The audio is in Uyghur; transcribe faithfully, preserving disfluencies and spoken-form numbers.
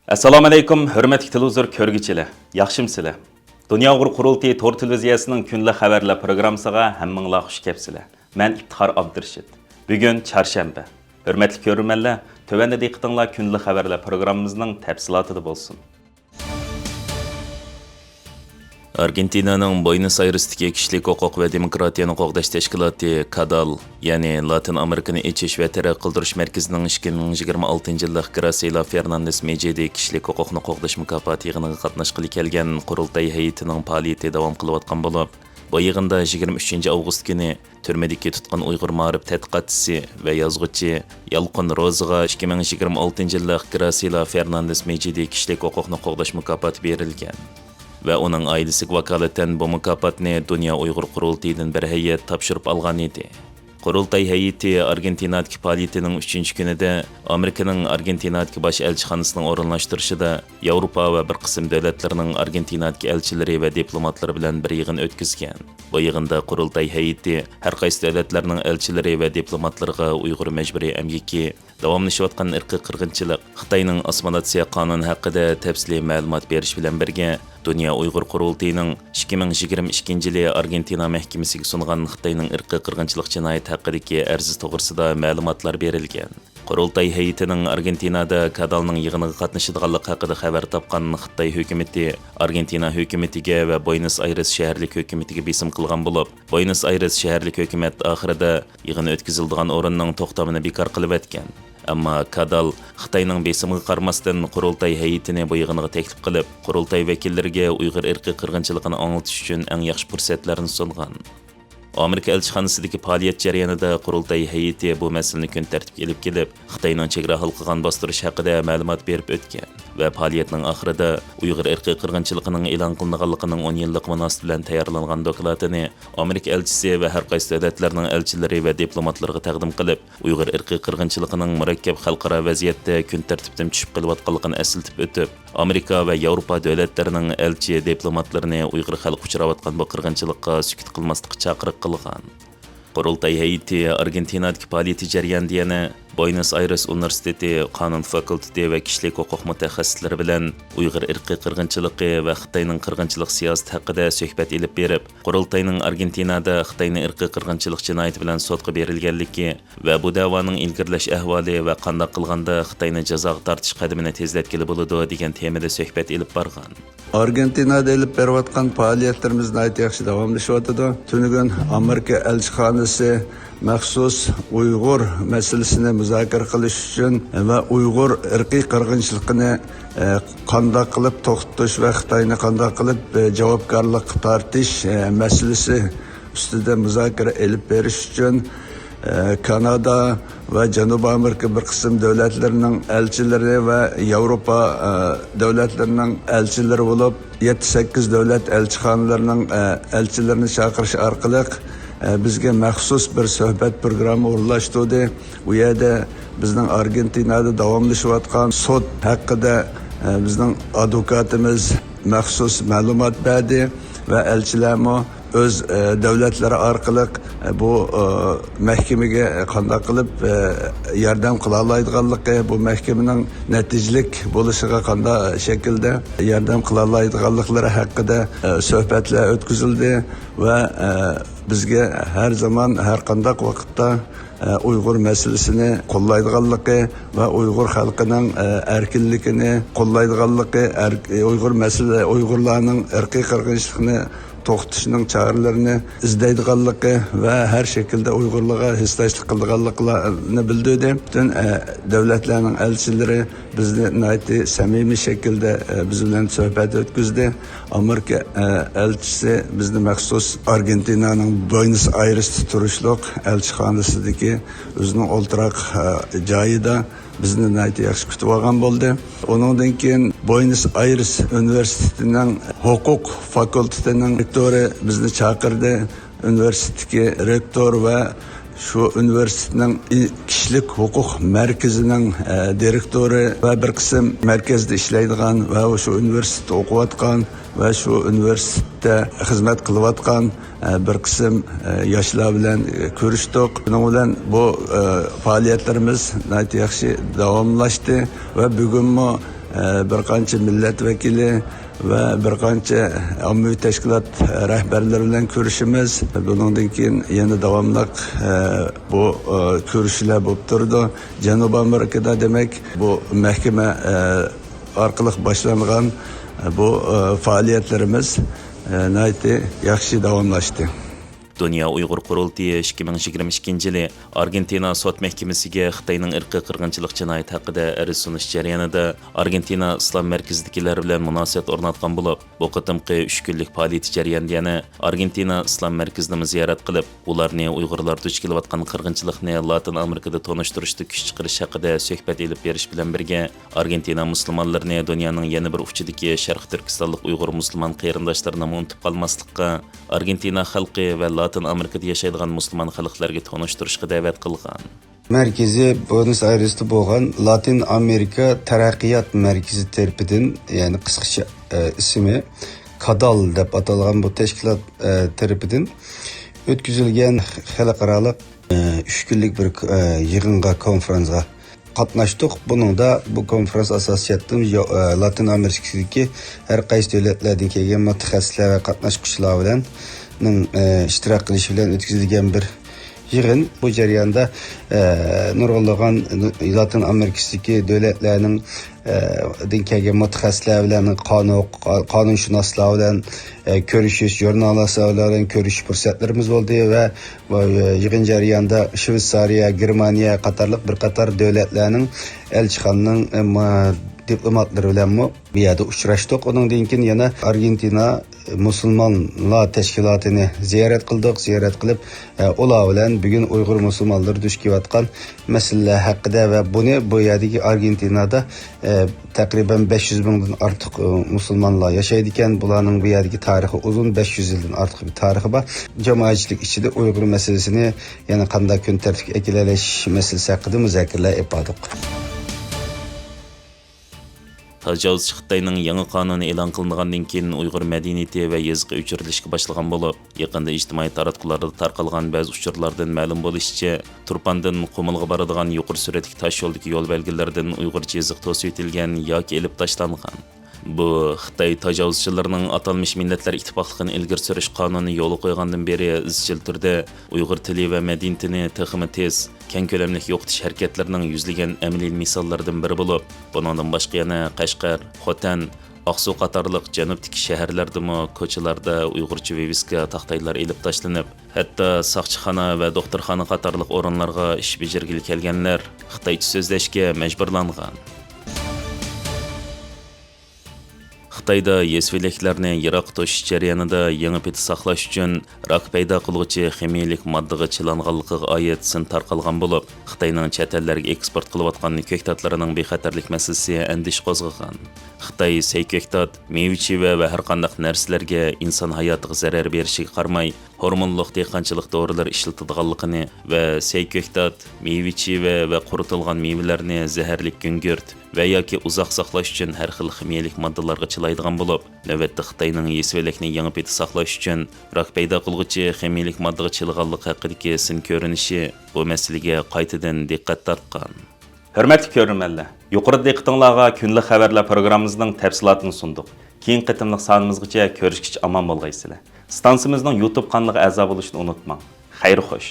ئەسسالامۇئەلەيكۇم، ھۆرمەتلىك تېلېۋىزور كۆرگۈچىلەر، ياخشىمۇسىلەر؟ دۇنيا ئۇيغۇر قۇرۇلتىيى تور تېلېۋىزىيەسىنىڭ كۈنلۈك خەۋەرلەر پروگراممىسىغا ھەممىڭلار خۇش كەپسىلەر. مەن ئىپتىخار ئابدۇرېشىت. بۈگۈن چارشەنبە. ھۆرمەتلىك كۆرۈرمەنلەر، تۆۋەندە دىققىتىڭلار كۈنلۈك خەۋەرلەر پروگراممىمىزنىڭ تەپسىلاتىدا بولسۇن. ئارگېنتىنانىڭ بوينس ئايرېستىكى كىشىلىك ھوقۇق ۋە دېموكراتىيەنى قوغداش تەشكىلاتى كادال، يەنى لاتىن ئامېرىكىنى ئېچىش ۋە تەرەققىي قىلدۇرۇش مەركىزىنىڭ ئىككى مىڭ يىگىرمە ئالتىنچى يىللىق گراسىيلا فېرناندېس مېجىدى كىشىلىك ھوقۇقنى قوغداش مۇكاپاتى يىغىنىغا قاتناشقىلى كەلگەن قۇرۇلتاي ھەيئىتىنىڭ پائالىيىتى داۋام قىلىۋاتقان بولۇپ، بۇ يىغىندا يىگىرمە ئۈچىنچى ئاۋغۇست كۈنى تۈرمىدىكى تۇتقۇن ئۇيغۇر مائارىپ تەتقىقاتچىسى ۋە يازغۇچى يالقۇن روزىغا ئىككى مىڭ يىگىرمە ئالتىنچى يىللىق گراسىلا فېرناندېس مېجىدى كىشىلىك ھوقۇقنى قوغداش مۇكاپاتى بېرىلگەن ۋە ئۇنىڭ ئائىلىسىگە ۋاكالىتەن بۇ مۇكاپاتنى دۇنيا ئۇيغۇر قۇرۇلتىيىدىن بىر ھەيئەت تاپشۇرۇپ ئالغان ئىدى. قۇرۇلتاي ھەيئىتى ئارگېنتىنادىكى پائالىيىتىنىڭ ئۈچىنچى كۈنىدە ئامېرىكىنىڭ ئارگېنتىنادىكى باش ئەلچىخانىسىنىڭ ئورۇنلاشتۇرۇشىدا ياۋروپا ۋە بىر قىسىم دۆلەتلەرنىڭ ئارگېنتىنادىكى ئەلچىلىرى ۋە دىپلوماتلىرى بىلەن بىر يىغىن ئۆتكۈزگەن. بۇ يىغىندا قۇرۇلتاي ھەيئىتى ھەر قايسى دۆلەتلەرنىڭ ئەلچىلىرى ۋە دىپلوماتلىرىغا ئۇيغۇر مەجبۇرىي ئەمگىكى، داۋاملىشىۋاتقان ئىرقىي قىرغىنچىلىق، خىتاينىڭ ئاسسىمىلياتسىيە قانۇنى ھەققىدە تەپسىلىي مەلۇمات بېرىش بىلەن بىرگە، دۇنيا ئۇيغۇر قۇرۇلتىيىنىڭ ئىككى مىڭ يىگىرمە ئىككىنچى يىلى ئارگېنتىنا مەھكىمىسىگە سۇنغان خىتاينىڭ ئىرقىي قىرغىنچىلىق جىنايىتى ھەققىدىكى ئەرزى توغرىسىدا مەلۇماتلار بېرىلگەن. قۇرۇلتاي ھەيئىتىنىڭ ئارگېنتىنادا كادالنىڭ يىغىنىغا قاتنىشىدىغانلىقى ھەققىدە خەۋەر تاپقان خىتاي ھۆكۈمىتى ئارگېنتىنا ھۆكۈمىتىگە ۋە بوينس ئايرېس شەھەرلىك ھۆكۈمىتىگە بېسىم قىلغان بولۇپ، بوينس ئايرېس شەھەرلىك ھۆكۈمەت ئاخىرىدا يىغىن ئۆتكۈزۈلىدىغان ئورۇننىڭ توختامىنى بىكار قىلىۋەتكەن. ئەمما كادال خىتاينىڭ بېسىمىغا قارىماستىن، قۇرۇلتاي ھەيئىتىنى بۇ يىغىنغا تەكلىپ قىلىپ، قۇرۇلتاي ۋەكىللىرىگە ئۇيغۇر ئىرقىي قىرغىنچىلىقىنى ئاڭلىتىش ئۈچۈن ئەڭ ياخشى پۇرسەتلەرنى سۇنغان. ئامېرىكا ئەلچىخانىسىدىكى پائالىيەت جەريانىدا قۇرۇلتاي ھەيئىتى بۇ مەسىلىنى كۈن تەرتىپكە ئېلىپ كېلىپ، خىتاينىڭ چېگرا ھالقىغان باستۇرۇش ھەققىدە مەلۇمات بېرىپ ئۆتكەن ۋە پائالىيەتنىڭ ئاخىرىدا ئۇيغۇر ئىرقىي قىرغىنچىلىقىنىڭ ئېلان قىلىنغانلىقىنىڭ ئون يىللىقى مۇناسىۋىتى بىلەن تەييارلانغان دوكلاتىنى ئامېرىكا ئەلچىسى ۋە ھەر قايسى دۆلەتلەرنىڭ ئەلچىلىرى ۋە دىپلوماتلىرىغا تەقدىم قىلىپ، ئۇيغۇر ئىرقىي قىرغىنچىلىقىنىڭ مۇرەككەپ خەلقئارا ۋەزىيەتتە كۈن تەرتىپتىن چۈشۈپ قېلىۋاتقانلىقىنى ئەسلىتىپ ئۆتۈپ، ئامېرىكا ۋە ياۋروپا دۆلەتلىرىنىڭ ئەلچى دىپلوماتلىرىنى ئۇيغۇر خەلقى ئۇچراۋاتقان بۇ قىرغىنچىلىققا سۈكۈت قىلماسلىققا چاقىرىق قىلغان. قۇرۇلتاي ھەيئىتى ئارگېنتىنادىكى پائالىيىتى جەريانىدا يەنە بوينس ئايرېس ئۇنىۋېرسىتېتى قانۇن فاكۇلتېتى ۋە كىشىلىك ھوقۇق مۇتەخەسسىسلىرى بىلەن ئۇيغۇر ئىرقىي قىرغىنچىلىقى ۋە خىتاينىڭ قىرغىنچىلىق سىياسىتى ھەققىدە سۆھبەت ئېلىپ بېرىپ، قۇرۇلتاينىڭ ئارگېنتىنادا خىتاينى ئىرقىي قىرغىنچىلىق جىنايىتى بىلەن سوتقا بېرىلگەنلىكى ۋە بۇ دەۋانىڭ ئىلگىرىلەش ئەھۋالى ۋە قانداق قىلغاندا خىتاينى جازاغا تارتىش قەدىمىنى تېزلەتكىلى بولىدۇ دېگەن تېمىدا سۆھبەت ئېلىپ بارغان. ئارگېنتىنادا ئېلىپ بېرىۋاتقان پائالىيەتلىرىمىز ناھايىتى ياخشى داۋاملىشىۋاتىدۇ. تۈنۈگۈن ئامېرىكا ئەلچىخانىسى مەخسۇس ئۇيغۇر مەسىلىسىنى مۇزاكىرە قىلىش ئۈچۈن ۋە ئۇيغۇر ئىرقىي قىرغىنچىلىقىنى، ئە، قانداق قىلىپ توختىتىش ۋە خىتاينى قانداق قىلىپ، ئە، جاۋابكارلىققا تارتىش، ئە، مەسىلىسى ئۈستىدە مۇزاكىرە ئېلىپ بېرىش ئۈچۈن، ئە، كانادا ۋە جەنۇبىي ئامېرىكا بىر قىسىم دۆلەتلىرىنىڭ ئەلچىلىرى ۋە ياۋروپا، ئە، دۆلەتلىرىنىڭ ئەلچىلىرى بولۇپ، يەتتە، سەككىز دۆلەت ئەلچىخانىلىرىنىڭ، ئە، ئەلچىلىرىنى چاقىرىش ئارقىلىق، ئە، بىزگە مەخسۇس بىر سۆھبەت پروگرامما ئورۇنلاشتۇردى. ئۇ يەردە بىزنىڭ ئارگېنتىنادا داۋاملىشىۋاتقان سوت ھەققىدە، ئە، بىزنىڭ ئادۋوكاتىمىز مەخسۇس مەلۇمات بەردى ۋە ئەلچىلەرمۇ ئۆز، ئە، دۆلەتلىرى ئارقىلىق، ئە، بۇ، ئە، مەھكىمىگە قانداق قىلىپ، ئە، ياردەم قىلالايدىغانلىقى، بۇ مەھكىمىنىڭ نەتىجىلىك بولۇشىغا قانداق شەكىلدە ياردەم قىلالايدىغانلىقلىرى ھەققىدە، ئە، سۆھبەتلەر ئۆتكۈزۈلدى ۋە، ئە، بىزگە ھەر زامان، ھەر قانداق ۋاقىتتا، ئە، ئۇيغۇر مەسىلىسىنى قوللايدىغانلىقى ۋە ئۇيغۇر خەلقىنىڭ، ئە، ئەركىنلىكىنى قوللايدىغانلىقى، ئەر-، ئۇيغۇر مەسىلە-، ئۇيغۇرلارنىڭ ئىرقىي قىرغىنچىلىقىنى توختىتىشنىڭ چارىلىرىنى ئىزدەيدىغانلىقى ۋە ھەر شەكىلدە ئۇيغۇرلارغا ھېسداشلىق قىلىدىغانلىقلارنى بىلدۈردى. پۈتۈن، ئە، دۆلەتلەرنىڭ ئەلچىلىرى بىزنى ناھايىتى سەمىمىي شەكىلدە، ئە، بىز بىلەن سۆھبەت ئۆتكۈزدى. ئامېرىكا، ئە، ئەلچىسى بىزنى مەخسۇس ئارگېنتىنانىڭ بوينس ئايرېستە تۇرۇشلۇق ئەلچىخانىسىدىكى ئۆزىنىڭ ئولتۇراق، ئە، جايىدا بىزنى ناھايىتى ياخشى كۈتۈۋالغان بولدى. ئۇنىڭدىن كېيىن بوينس ئايرېس ئۇنىۋېرسىتېتىنىڭ ھوقۇق فاكۇلتېتىنىڭ رېكتورى بىزنى چاقىردى. ئۇنىۋېرسىتېتتىكى رېكتور ۋە شۇ ئۇنىۋېرسىتېتنىڭ ئى-، كىشىلىك ھوقۇق مەركىزىنىڭ، ئە، دىرېكتورى ۋە بىر قىسىم مەركەزدە ئىشلەيدىغان ۋە شۇ ئۇنىۋېرسىتېتتا ئوقۇۋاتقان ۋە شۇ ئۇنىۋېرسىتېتتا خىزمەت قىلىۋاتقان، ئە، بىر قىسىم، ئە، ياشلار بىلەن، ئە، كۆرۈشتۇق. بۇنىڭ بىلەن بۇ، ئە، پائالىيەتلىرىمىز ناھايىتى ياخشى داۋاملاشتى ۋە بۈگۈنمۇ، بىر قانچە مىللەت ۋەكىلى ۋە بىر قانچە ئاممىۋى تەشكىلات رەھبەرلىرى بىلەن كۆرۈشىمىز. بۇنىڭدىن كېيىن يەنە داۋاملىق، بۇ، كۆرۈشۈشلەر بولۇپ تۇرىدۇ. جەنۇبىي ئامېرىكىدا، دېمەك، بۇ مەھكىمە، ئارقىلىق باشلانغان، بۇ، پائالىيەتلىرىمىز، ناھايىتى ياخشى داۋاملاشتى. دۇنيا ئۇيغۇر قۇرۇلتىيى ئىككى مىڭ يىگىرمە ئىككىنچى يىلى ئارگېنتىنا سوت مەھكىمىسىگە خىتاينىڭ ئىرقىي قىرغىنچىلىق جىنايىتى ھەققىدە ئەرز سۇنۇش جەريانىدا ئارگېنتىنا ئىسلام مەركىزىدىكىلەر بىلەن مۇناسىۋەت ئورناتقان بولۇپ، بۇ قېتىمقى ئۈچ كۈنلۈك پائالىيىتى جەريانىدا يەنە ئارگېنتىنا ئىسلام مەركىزىنىمۇ زىيارەت قىلىپ، ئۇلارنى ئۇيغۇرلار دۇچ كېلىۋاتقان قىرغىنچىلىقنى لاتىن ئامېرىكىدا تونۇشتۇرۇشتا كۈچ چىقىرىش ھەققىدە سۆھبەت ئېلىپ بېرىش بىلەن بىرگە، ئارگېنتىنا مۇسۇلمانلىرىنى دۇنيانىڭ يەنە بىر ئۇچىدىكى شەرقىي تۈركىستانلىق ئۇيغۇر مۇسۇلمان قېرىنداشلىرىنىمۇ ئۇنتۇپ قالماسلىققا، ئارگېنتىنا خەلقى ۋە لاتىن ئامېرىكىدا ياشايدىغان مۇسۇلمان خەلقلەرگە تونۇشتۇرۇشقا دەۋەت قىلغان. مەركىزى بۇينوس ئايرېستا بولغان لاتىن ئامېرىكا تەرەققىيات مەركىزى تەرىپىدىن، يەنى قىسقىچە، ئە، ئىسمى كادال دەپ ئاتالغان بۇ تەشكىلات، ئە، تەرىپىدىن ئۆتكۈزۈلگەن خەلقئارالىق، ئە، ئۈچ كۈنلۈك بىر، ئە، يىغىنغا، كونفرانسقا قاتناشتۇق. بۇنىڭدا بۇ كونفرانس ئاساسىيەتتىن يو-، ئە، لاتىن ئامېرىكىسىدىكى ھەر قايسى دۆلەتلەردىن كەلگەن مۇتەخەسسىسلەر ۋە قاتناشقۇچىلار بىلەن، نىڭ، ئە، ئىشتىراك قىلىشى بىلەن ئۆتكۈزۈلگەن بىر يىغىن. بۇ جەرياندا، ئە، نۇرغۇنلىغان لاتىن ئامېرىكىسىدىكى دۆلەتلەرنىڭ، ئە، دىن كەلگەن مۇتەخەسسىسلەر بىلەن، قانۇن، قانۇنشۇناسلار بىلەن، ئە، كۆرۈشۈش، ژۇرنالىستلار بىلەن كۆرۈشۈش پۇرسەتلىرىمىز بولدى ۋە، ۋە يىغىن جەريانىدا شۋېتسارىيە، گېرمانىيە قاتارلىق بىر قاتار دۆلەتلەرنىڭ ئەلچىخانىنىڭ، ئە، ما-، دىپلوماتلىرى بىلەنمۇ بۇ يەردە ئۇچراشتۇق. ئۇنىڭدىن كېيىن يەنە ئارگېنتىنا مۇسۇلمانلار تەشكىلاتىنى زىيارەت قىلدۇق. زىيارەت قىلىپ، ئە، ئۇلار بىلەن بۈگۈن ئۇيغۇر مۇسۇلمانلىرى دۇچ كېلىۋاتقان مەسىلىلەر ھەققىدە ۋە بۇنى بۇ يەردىكى ئارگېنتىنادا، ئە، تەقرىبەن بەش يۈز مىڭدىن ئارتۇق، ئە، مۇسۇلمانلار ياشايدىكەن. بۇلارنىڭ بۇ يەردىكى تارىخى ئۇزۇن، بەش يۈز يىلدىن ئارتۇق بىر تارىخى بار. جامائەتچىلىك ئىچىدە ئۇيغۇر مەسىلىسىنى يەنە قانداق كۈن تەرتىپكە ئەكېلەلەش مەسىلىسى ھەققىدە مۇزاكىرىلەر ئېلىپ باردۇق. تاجاۋۇزچى خىتاينىڭ يېڭى قانۇنى ئېلان قىلىنغاندىن كېيىن، ئۇيغۇر مەدەنىيىتى ۋە يېزىقى ئۆچۈرۈلۈشكە باشلىغان بولۇپ، يېقىندا ئىجتىمائىي تاراتقۇلاردا تارقالغان بەزى ئۇچۇرلاردىن مەلۇم بولۇشىچە، تۇرپاندىن قۇمۇلغا بارىدىغان يۇقىرى سۈرئەتلىك تاش يولدىكى يول بەلگىلىرىدىن ئۇيغۇرچە يېزىق توسۇۋېتىلگەن ياكى ئېلىپ تاشلانغان. بۇ، خىتاي تاجاۋۇزچىلىرىنىڭ ئاتالمىش مىللەتلەر ئىتتىپاقلىقىنى ئىلگىرى سۈرۈش قانۇنى يولغا قويغاندىن بېرى ئىزچىل تۈردە ئۇيغۇر تىلى ۋە مەدەنىيىتىنى تېخىمۇ تېز، كەڭ كۆلەملىك يوقىتىش ھەرىكەتلىرىنىڭ يۈزلىگەن ئەمەلىي مىساللىرىدىن بىرى بولۇپ، بۇنىڭدىن باشقا يەنە قەشقەر، خوتەن، ئاقسۇ قاتارلىق جەنۇبتىكى شەھەرلەردىمۇ كوچىلاردا ئۇيغۇرچە ۋىۋىسكا تاختايلار ئېلىپ تاشلىنىپ، ھەتتا ساقچىخانا ۋە دوختۇرخانا قاتارلىق ئورۇنلارغا ئىش بېجىرگىلى كەلگەنلەر خىتايچە سۆزلەشكە مەجبۇرلانغان. خىتايدا يېسىۋېلەكلەرنى يىراققا توشۇش جەريانىدا يېڭى پىتى ساقلاش ئۈچۈن راك پەيدا قىلغۇچى خىمىيەلىك ماددىغا چىلانغانلىقىغا ئائىت سىن تارقالغان بولۇپ، خىتاينىڭ چەت ئەللەرگە ئېكسپورت قىلىۋاتقان كۆكتاتلىرىنىڭ بىخەتەرلىك مەسىلىسى ئەندىشە قوزغىغان. خىتاي سەي كۆكتات، مېۋە چىۋە ۋە ھەرقانداق نەرسىلەرگە ئىنسان ھاياتىغا زەرەر بېرىشىگە قارىماي، ھورمونلۇق دېھقانچىلىق دورىلىرى ئىشلىتىدىغانلىقىنى ۋە سەي كۆكتات، مېۋە چىۋە ۋە قۇرۇتۇلغان مېۋىلەرنى زەھەرلىك گۈڭگۈرت ۋە ياكى ئۇزاق ساقلاش ئۈچۈن ھەر خىل خىمىيەلىك ماددىلارغا چىلايدىغان بولۇپ، نۆۋەتتە خىتاينىڭ يېسىۋېلەكنى يېڭى پېتى ساقلاش ئۈچۈن راك پەيدا قىلغۇچى خىمىيەلىك ماددىغا چىلىغانلىقى ھەققىدىكى سىن كۆرۈنۈشى بۇ مەسىلىگە قايتىدىن دىققەت تارتقان. ھۆرمەتلىك كۆرۈرمەنلەر، يۇقىرىدا دىققىتىڭلارغا كۈندىلىك خەۋەرلەر پروگراممىمىزنىڭ تەپسىلاتىنى سۇندۇق. كېيىنكى قېتىملىق سانىمىزغىچە كۆرۈشكىچە ئامان بولغايسىلەر. ئىستانسىمىزنىڭ يۇتۇب قانىلىغا ئەزا بولۇشنى ئۇنتۇماڭ. خەير خوش.